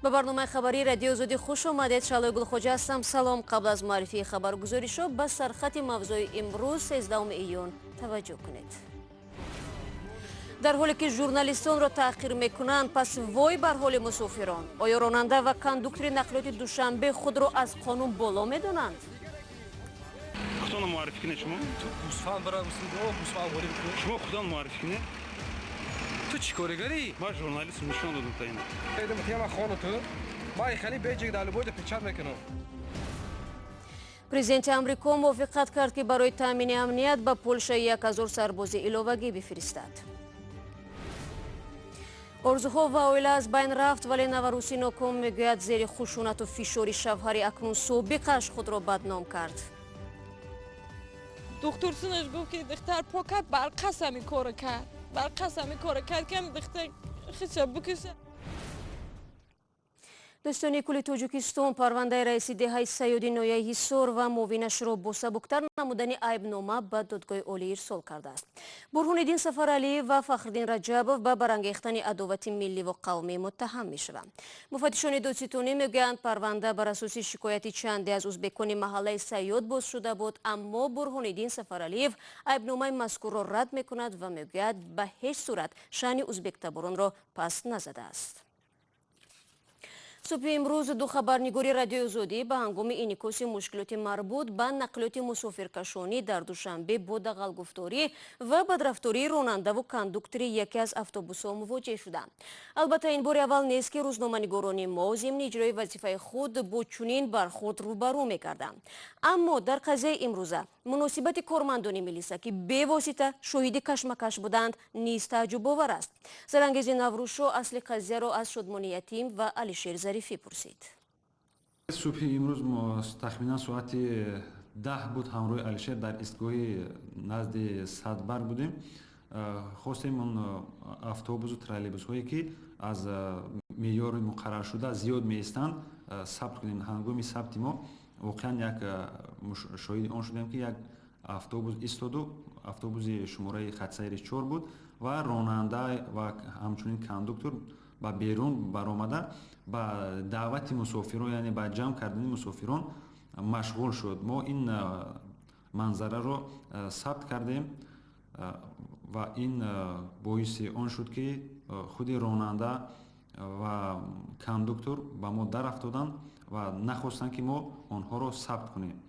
Ба барномаи хабарии Радиои Озодӣ хуш омадед. Шаҳлои Гулхоҷа ҳастам. Салом. Қабл аз муаррифии хабаргузоришҳо ба сархати мавзӯи имрӯз, 13 июн, таваҷҷӯҳ кунед. Дар ҳоле ки журналистонро таҳқир мекунанд, пас вой бар ҳоли мусофирон. Оё ронанда ва кондуктори нақлиёти Душанбе худро аз қонун боло медонанд? Худтонро муаррифӣ кунед шумо. Ту гӯсфанд бара, гӯсфанд ғолиб. Шумо худтон муаррифӣ кунед. Ту чӣ корегарӣ? Ман журналист, нишон додам та ина. Ман хону ту ман хеле беҷик дар любой печать мекунам. Президенти Амрико мувофиқат кард, ки барои таъмини амният ба Полша 1000 сарбози иловагӣ бифиристад. Орзуҳо ва оила аз байн рафт, вале наваруси ноком мегӯяд, зери хушунату фишори шавҳари акнун собиқаш худро бадном кард. Духтурсунаш гуфт, ки духтар покат барқас ҳами кора кард, барқас ҳами кора кард, ки ҳами духтар хича бикуша. Дӯстони кулли Тоҷикистон, парвандаи раиси деҳаи Сайёди ноҳияи Ҳисор ва муовинашро бо сабуктар намудани айбнома ба Додгоҳи Олӣ ирсол кардааст. Бурҳониддин Сафаралиев ва Фахриддин Раҷабов ба барангехтани адовати милливу қавмӣ муттаҳам мешаванд. Муфаттишони додситонӣ мегӯянд, парванда бар асоси шикояти чанде аз узбекони маҳаллаи Сайёд боз шуда буд, аммо Бурҳониддин Сафаралиев айбномаи мазкурро рад мекунад ва мегӯяд, ба ҳеҷ сурат шаъни узбектаборонро паст назадааст. Субҳи имрӯз ду хабарнигори Радиои Озодӣ ба ҳангоми инъикоси мушкилоти марбут ба нақлиёти мусофиркашонӣ дар Душанбе бо дағалгуфторӣ ва бадрафтории ронандаву кондуктори яке аз автобусҳо мувоҷеҳ шуданд. Албатта, ин бори аввал нест, ки рӯзноманигорони мо зимни иҷрои вазифаи худ бо чунин бархӯрд рӯбарӯ мекарданд, аммо дар қазияи имрӯза муносибати кормандони милиса, ки бевосита шоҳиди кашмакаш буданд, низ тааҷҷубовар аст. Зарангези Наврӯзшо асли қазияро аз Шодмони Ятим ва Алишер Зарифӣ пурсид. Субҳи имрӯз мо тахминан соати 10 буд, ҳамроҳи Алишер дар истгоҳи назди Садбарг будем. Хостем он автобусу троллейбусҳое, ки аз меъёри муқарраршуда зиёд меистанд, сабт кунем. Ҳангоми сабти мо воқеан як шоҳиди он шудем, ки як автобус истоду, автобуси шумораи хатсайри 4 буд, ва ронанда ва ҳамчунин кондуктор ба берун баромада, ба даъвати мусофирон, яъне ба ҷамъ кардани мусофирон машғул шуд. Мо ин манзараро сабт кардем ва ин боиси он шуд, ки худи ронанда ва кондуктор ба мо дарафтоданд ва нахостанд, ки мо онҳоро сабт кунем.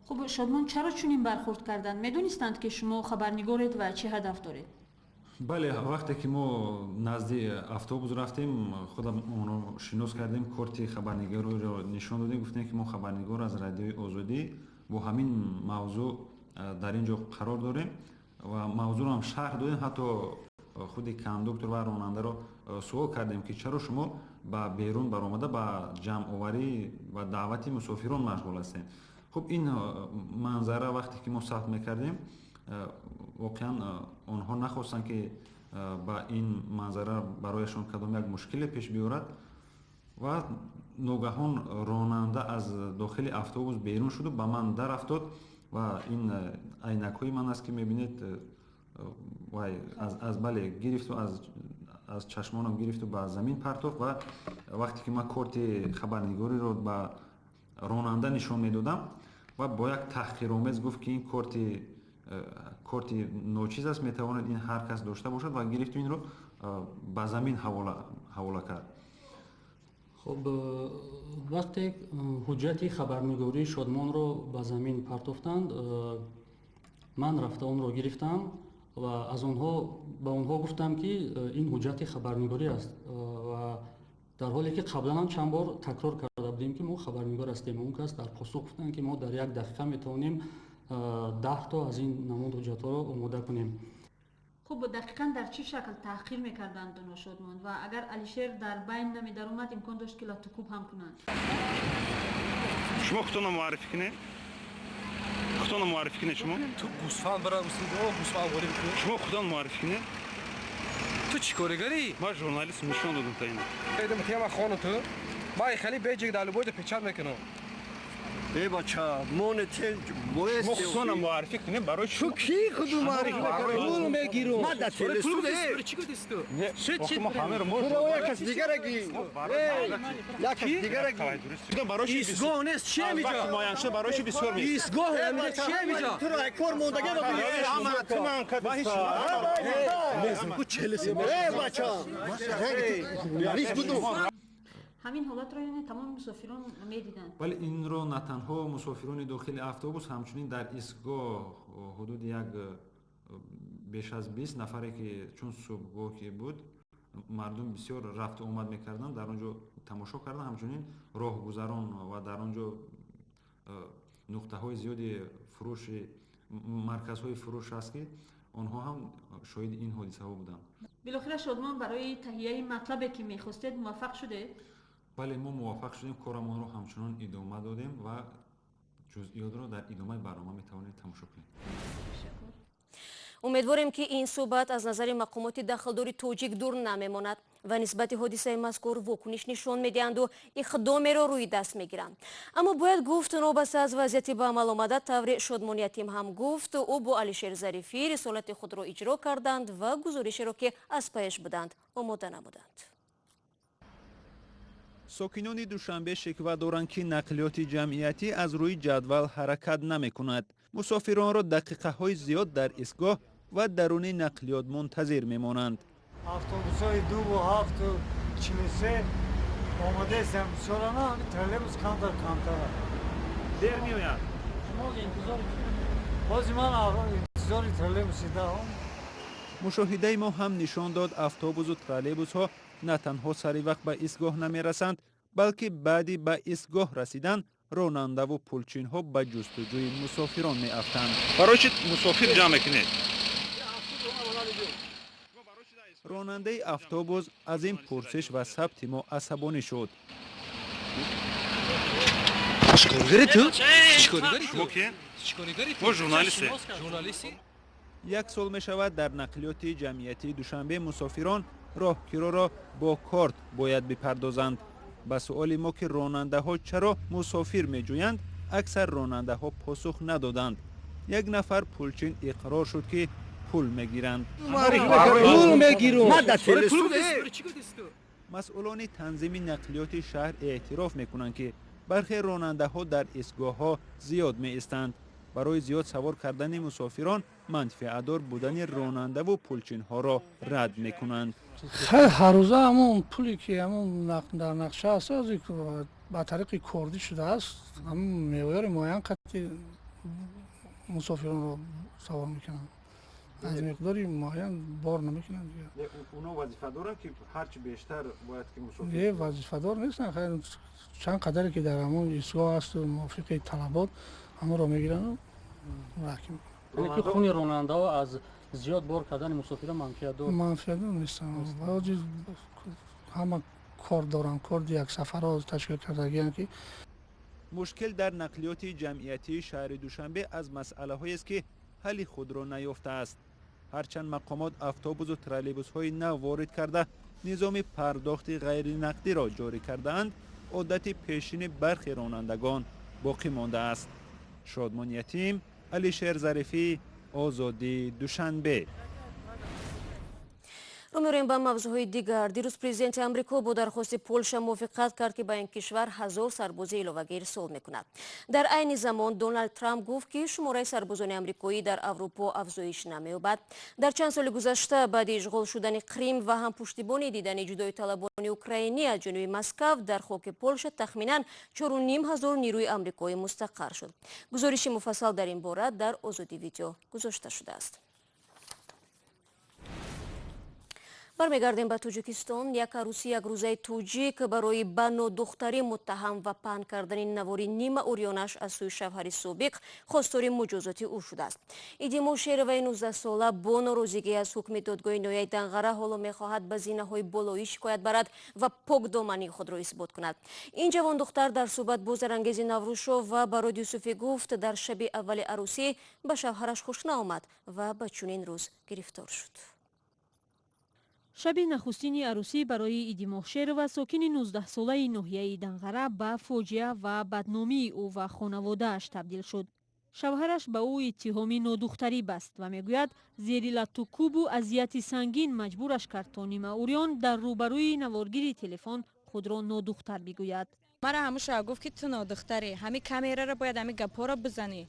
Хуб, Шодмон, чаро чунин бархӯрд карданд? Медонистанд, ки шумо хабарнигоред ва чӣ ҳадаф доред? Бале, вақте ки мо назди автобус рафтем, худам онро шинос кардем, корти хабарнигориро нишон додем, гуфтем, ки мо хабарнигор аз Радиои Озодӣ, бо ҳамин мавзӯъ дар ин ҷо қарор дорем, ва мавзӯъро ҳам шарҳ додем. Ҳатто худи кондуктор ва ронандаро суол кардем, ки чаро шумо ба берун баромада, ба ҷамъоварӣ ва даъвати мусофирон машғул ҳастем. Хуб, ин манзара вақте ки мо сабт мекардем, воқеан онҳо нахостанд, ки ба ин манзара барояшон кадом як мушкиле пеш биёрад, ва ногаҳон ронанда аз дохили автобус берун шуду ба ман дарафтод ва ин айнакҳои ман аст, ки мебинед, вай аз бале гирифту аз чашмонам гирифту ба замин партофт. Ва вақте ки ман корти хабарнигориро ба ронанда нишон медодам, ва бо як таҳқиромез гуфт, ки ин корти ночиз аст, метавонад ин ҳар кас дошта бошад, ва гирифту инро ба замин ҳавола кард. Хуб, вақте ҳуҷҷати хабарнигории Шодмонро ба замин партофтанд, ман рафта онро гирифтам ва аз онҳо ба онҳо гуфтам, ки ин ҳуҷҷати хабарнигорӣ аст, ва дар ҳоле ки қаблан ҳам чанд бор такрор карда будем, ки мо хабарнигор ҳастем. Он кас дар посух гуфтанд, ки мо дар як дақиқа метавонем 10 то аз ин намуд ҳуҷҷатҳоро омода кунем. Хуб, дақиқан дар чӣ шакл таҳқир мекарданд оно, Шодмон? Ва агар Алишер дар байн намедаромад, имкон дошт, ки латукӯб ҳам кунанд? Шумо худтонро муаррифӣ кунед. Худтонро муаррифӣ кунед шумо. Ту гӯсфанд бара, гӯсфанд ғолиб. Шумо худтон муаррифӣ кунед. Ту чӣ корегарӣ? Ман журналист, нишон додам та ина. Ман хону ту ман хеле беҷик дар любой печать мекунам. Э бача, моне тен бояст. Шумо худтонро муаррифӣ кунед барои Ту кӣ худу муаррифӣ мекунӣ? Пул мегирам. Ман дар телестудия. Чӣ гуфтӣ ту? Мо ҳамаро мо Туро як кас дигара ги. Як кас дигара ги. Барои чӣ Истгоҳ нест, чӣ вақти меҷа? муайян шуда барои чӣ бисёр меистед? Истгоҳ ҳамиҷа чӣ меҷа? Туро як кор мондага ба Э бача. Журналист будум. Ҳамин ҳолатро яъне тамоми мусофирон медиданд? Вале инро на танҳо мусофирони дохили автобус, ҳамчунин дар истгоҳ ҳудуди як беш аз 20 нафаре, ки чун субҳгоҳ ки буд, мардум бисёр рафту омад мекарданд, дар он ҷо тамошо карданд, ҳамчунин роҳгузарон ва дар он ҷо нуқтаҳои зиёди фурӯши, марказҳои фурӯш аст, ки онҳо ҳам шоҳиди ин ҳодисаҳо буданд. Билохира, Шодмон, барои таҳияи матлабе, ки мехостед, муваффақ шудед? Бале, мо муваффақ шудем, корамонро ҳамчунон идома додем ва ҷузъиётро дар идомаи барнома метавонед тамошо кунед. Умедворем, ки ин суҳбат аз назари мақомоти дахлдори тоҷик дур намемонад ва нисбати ҳодисаи мазкур вокуниш нишон медиҳанду иқдомеро рӯи даст мегиранд. Аммо бояд гуфт, новобаста аз вазъияти ба амал омада, тавре Шодмон Ятим ҳам гуфт, ӯ бо Алишер Зарифӣ рисолати худро иҷро карданд ва гузоришеро, ки аз паяш буданд, омода намуданд. Сокинони Душанбе шиква доранд, ки нақлиёти ҷамъиятӣ аз рӯи ҷадвал ҳаракат намекунад. Мусофиронро дақиқаҳои зиёд дар истгоҳ ва даруни нақлиёт мунтазир мемонанд. Автобусҳои 2 ва 7 ва 43 омодаестам, бисёрана, троллейбус камтар, камтара. Дер меояд. Бози ман интизори троллейбуси даҳум. Мушоҳидаи мо ҳам нишон дод, автобусу троллейбусҳо на танҳо сари вақт ба истгоҳ намерасанд, балки баъди ба истгоҳ расидан ронандаву пулчинҳо ба ҷустуҷӯи мусофирон меафтанд. Барои чӣ мусофир ҷамъ мекунед? Ронандаи автобус аз ин пурсиш ва сабти мо асабонӣ шуд. Чикоригари ту? Чикоригари Шумо ту? ки? Чикоригари ту? Мо журналисте. Журналисти? Як сол мешавад, дар нақлиёти ҷамъиятии Душанбе мусофирон роҳкироро бо корт бояд бипардозанд. Ба суоли мо, ки ронандаҳо чаро мусофир меҷӯянд, аксар ронандаҳо посух надоданд. Як нафар пулчин иқрор шуд, ки пул мегиранд. Пул мегирам. Ман дар телестудия. Чӣ гуфтӣ ту? Масъулони танзими нақлиёти шаҳр эътироф мекунанд, ки бархе ронандаҳо дар истгоҳҳо зиёд меистанд. Барои зиёд савор кардани мусофирон манфиатдор будани ронандаву пулчинҳоро рад мекунанд. Хеле ҳаррӯза ҳамон пуле, ки ҳамон дар нақша аст, ба тариқи кордӣ шудааст, ҳамон меъёри муайян қати мусофиронро савор мекунанд, аз миқдори муайян бор намекунанд. Оно вазифа доранд, ки ҳарчи бештар бояд ки Не, вазифадор нестанд. Хайр, чанд қадаре ки дар ҳамон истгоҳ асту мувофиқи талабот, ҳамонро мегиранду раҳкӣ мекунанд. Яъне ки хуни ронандаҳо аз зиёд бор кардани мусофирон манфиатдор? Манфиатдор нестанд. Ҳама кор доранд, корди яксафарро ташкил кардагианд, ки Мушкил дар нақлиёти ҷамъиятии шаҳри Душанбе аз масъалаҳоест, ки ҳалли худро наёфтааст. Ҳарчанд мақомот автобусу троллейбусҳои нав ворид карда, низоми пардохти ғайринақдиро ҷорӣ кардаанд, одати пешини бархе ронандагон боқӣ мондааст. Шодмон Ятим, Алишер Зарифӣ, Озодӣ, Душанбе. Рӯ меорем ба мавзӯъҳои дигар. Дирӯз президенти Амрико бо дархости Полша мувофиқат кард, ки ба ин кишвар 1000 сарбози иловагӣ ирсол мекунад. Дар айни замон Доналд Трамп гуфт, ки шумораи сарбозони амрикоӣ дар Аврупо афзоиш намеёбад. Дар чанд соли гузашта, баъди ишғол шудани Қрим ва ҳам пуштибонӣ дидани ҷудоиталабони украинӣ аз ҷониби Москав, дар хоки Полша тахминан 4500 нирӯи амрикоӣ мустақар шуд. Гузориши муфассал дар ин бора дар Озодӣ Видео гузошта шудааст. Бармегардем ба Тоҷикистон. Як арӯси якрӯзаи тоҷик барои ба нодухтарӣ муттаҳам ва паҳн кардани навори нима урёнаш аз сӯи шавҳари собиқ хостори муҷозоти ӯ шудааст. Идимо Шероваи 19-сола бо норозигӣ аз ҳукми додгоҳи ноҳияи Данғара ҳоло мехоҳад ба зинаҳои болоӣ шикоят барад ва покдомании худро исбот кунад. Ин ҷавондухтар дар суҳбат бо Зарангези Наврӯзшо ва Барод Юсуфӣ гуфт, дар шаби аввали арӯсӣ ба шавҳараш хуш наомад ва ба чунин рӯз гирифтор шуд. Шаби нахустини арӯсӣ барои Идимоҳ Шерова, сокини 19-солаи ноҳияи Данғара, ба фоҷиа ва бадномии ӯ ва хонаводааш табдил шуд. Шавҳараш ба ӯ иттиҳоми нодухтарӣ баст ва мегӯяд, зери латтукӯбу азияти сангин маҷбураш кард, то нимаурён дар рӯбарӯи наворгири телефон худро нодухтар бигӯяд. Мара ҳамуша гуфт, ки ту нодухтарӣ, ҳами камераро бояд ҳами гапҳоро бизанӣ.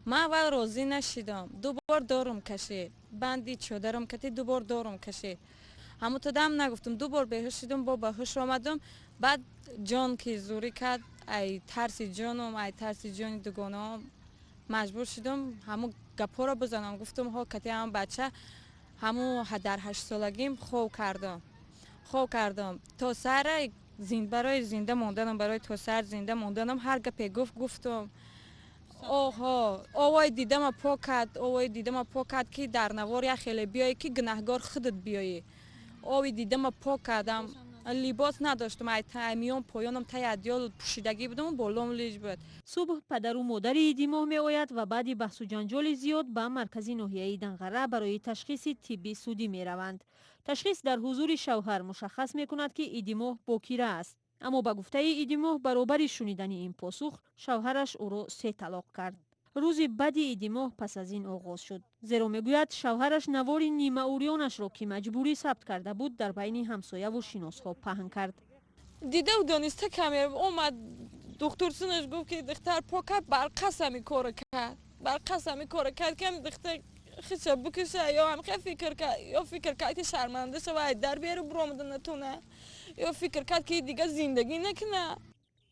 Ман аввал розӣ нашидам, ду бор дорум кашид, банди чодарам кати ду бор дорум кашид. Ҳамун дам нагуфтам, ду бор беҳуш шудам, бо ба ҳуш омадам. Баъд ҷон ки зурӣ кард, ай тарси ҷоном, ай тарси ҷони дугонаам, маҷбур шудам ҳамун гапҳоро бизанам. Гуфтам, ҳо, кати ҳам бача ҳамун дар 8-солагим хов кардам, хов кардам то сара, барои зинда монданам, барои то сар зинда монданам. Ҳар гапе гуфт, гуфтам. Оҳо, овои дидама пок кард, овои дидама пок кард, ки дар навор як хеле биёӣ, ки гунаҳгор худат биёӣ. Ови дидама пок кардам. Либос надоштам, ай миён поёнам таи адёл пӯшидагӣ будам, болом лиҷ буд. Субҳ падару модари Идимоҳ меояд ва баъди баҳсу ҷанҷоли зиёд ба маркази ноҳияи Данғара барои ташхиси тибби судӣ мераванд. Ташхис дар ҳузури шавҳар мушаххас мекунад, ки Идимоҳ бокира аст. Аммо ба гуфтаи Идимоҳ, баробари шунидани ин посух шавҳараш ӯро се талоқ кард. Рӯзи бади Идимоҳ пас аз ин оғоз шуд, зеро мегӯяд, шавҳараш навори нимаурёнашро, ки маҷбурӣ сабт карда буд, дар байни ҳамсояву шиносҳо паҳн кард. Дидаву дониста камера омад. Духтурсинаш гуфт, ки духтар пок кард, барқас ҳами корро кард, барқас ҳами корро кард, ки ҳами духтар хиша бикуша, ё ҳамхе фикр кард, ё фикр кард, ки шарманда шава, ай дар беру буромада натона, ё фикр кард, ки дигар зиндагӣ накуна.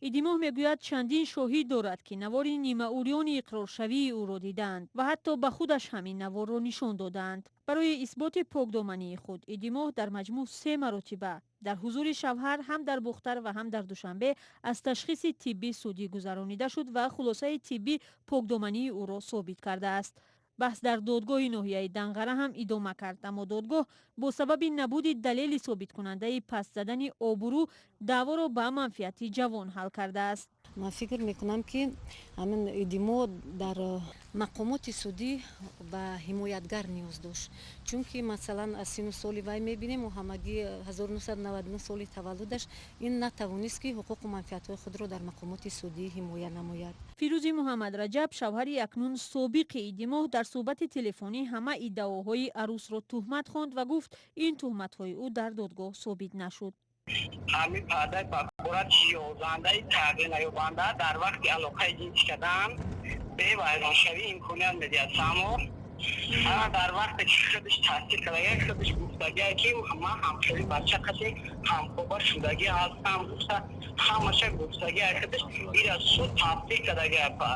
Идимоҳ мегӯяд, чандин шоҳид дорад, ки навори нимаурёни иқроршавии ӯро дидаанд ва ҳатто ба худаш ҳамин наворро нишон додаанд. Барои исботи покдомании худ Идимоҳ дар маҷмӯъ се маротиба дар ҳузури шавҳар ҳам дар Бухтар ва ҳам дар Душанбе аз ташхиси тиббӣ судӣ гузаронида шуд ва хулосаи тиббӣ покдомании ӯро собит кардааст. Баҳс дар додгоҳи ноҳияи Данғара ҳам идома кард, аммо додгоҳ бо сабаби набуди далели собиткунандаи паст задани обрӯ даъворо ба манфиати ҷавон ҳал кардааст. Ман фикр мекунам, ки ҳамин Идимо дар мақомоти судӣ ба ҳимоятгар ниёз дошт, чунки, масалан, аз сину соли вай мебинем, ӯ ҳамагӣ 1999 соли таваллудаш, ин натавонист, ки ҳуқуқу манфиатҳои худро дар мақомоти судӣ ҳимоя намояд. Фирӯзи Муҳаммад Раҷаб, шавҳари акнун собиқи Идимоҳ, дар суҳбати телефонӣ ҳама иддаоҳои арӯсро туҳмат хонд ва гуфт, ин туҳматҳои ӯ дар додгоҳ собит нашуд. Ҳамин пардаи бакорат ёзандаи тағйир наёбанда дар вақти алоқаи ҷинсӣ кардан бевайроншавӣ имконият медиҳад. Само дар вақте ки худаш тасдиқ кардага, худаш гуфтагия, ки ман ҳамхели бача қасе ҳамхоба шудагӣ ҳастам гуфта, ҳамаша гуфтагия худаш, ира суд тасдиқ кардагия па.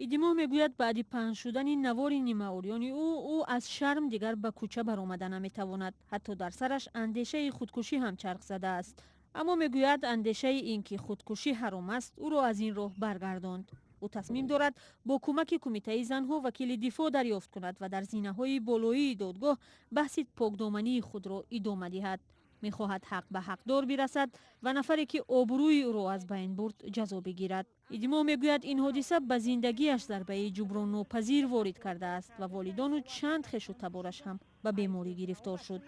Идимоҳ мегӯяд, баъди паҳн шудани навори нимаурёни ӯ, ӯ аз шарм дигар ба кӯча баромада наметавонад. Ҳатто дар сараш андешаи худкушӣ ҳам чарх задааст. Аммо мегӯяд, андешаи ин ки худкушӣ ҳаром аст, ӯро аз ин роҳ баргардонд. Ӯ тасмим дорад бо кӯмаки кумитаи занҳо вакили дифоъ дарёфт кунад ва дар зинаҳои болоии додгоҳ баҳси покдомании худро идома диҳад. Мехоҳад ҳақ ба ҳақдор бирасад ва нафаре, ки обрӯи ӯро аз байн бурд, ҷазо бигирад. Идимоҳ мегӯяд, ин ҳодиса ба зиндагиаш зарбаи ҷуброннопазир ворид кардааст ва волидону чанд хешу табораш ҳам ба беморӣ гирифтор шуд.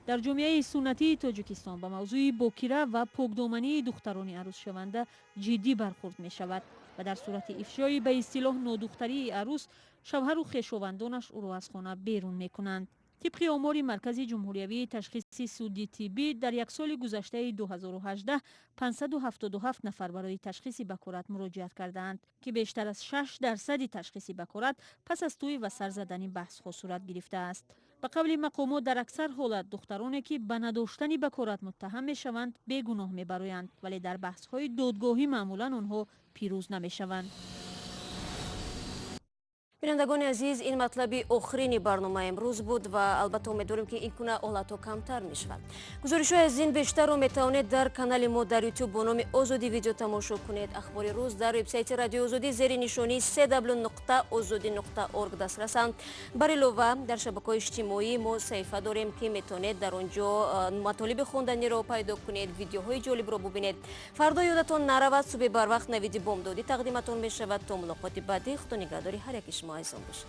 Дар ҷомеаи суннатии Тоҷикистон ба мавзӯи бокира ва покдомании духтарони арӯсшаванда ҷиддӣ бархурд мешавад ва дар сурати ифшои ба истилоҳ нодухтарии арӯс, шавҳару хешовандонаш ӯро аз хона берун мекунанд. Тибқи омори Маркази ҷумҳуриявии ташхиси суди тиббӣ, дар як соли гузаштаи 2018 577 нафар барои ташхиси бакорат муроҷиат кардаанд, ки бештар аз 6% ташхиси бакорат пас аз тӯй ва сар задани баҳсҳо сурат гирифтааст. Ба қавли мақомот, дар аксар ҳолат духтароне, ки ба надоштани бакорат муттаҳам мешаванд, бегуноҳ мебароянд, вале дар баҳсҳои додгоҳӣ маъмулан онҳо пирӯз намешаванд. Бинандагони азиз, ин матлаби охирини барномаи имрӯз буд ва албатта умедворем, ки ин гуна ҳолатҳо камтар мешавад. Гузоришҳои аз ин бештарро метавонед дар канали мо дар Ютуб бо номи Озодӣ Видео тамошо кунед. Ахбори рӯз дар вебсайти Радиои Озодӣ зери нишонии cw.ozodi.org дастрасанд. Бар илова, дар шабакаҳои иҷтимоӣ мо саҳифа дорем, ки метавонед дар он ҷо матолиби хонданиро пайдо кунед, видеоҳои ҷолибро бубинед. Фардо ёдатон наравад, субҳи барвақт Навиди бомдодӣ тақдиматон мешавад. То мулоқоти баъдӣ, худо нигаҳдори ҳар яки шумо азизон бошад.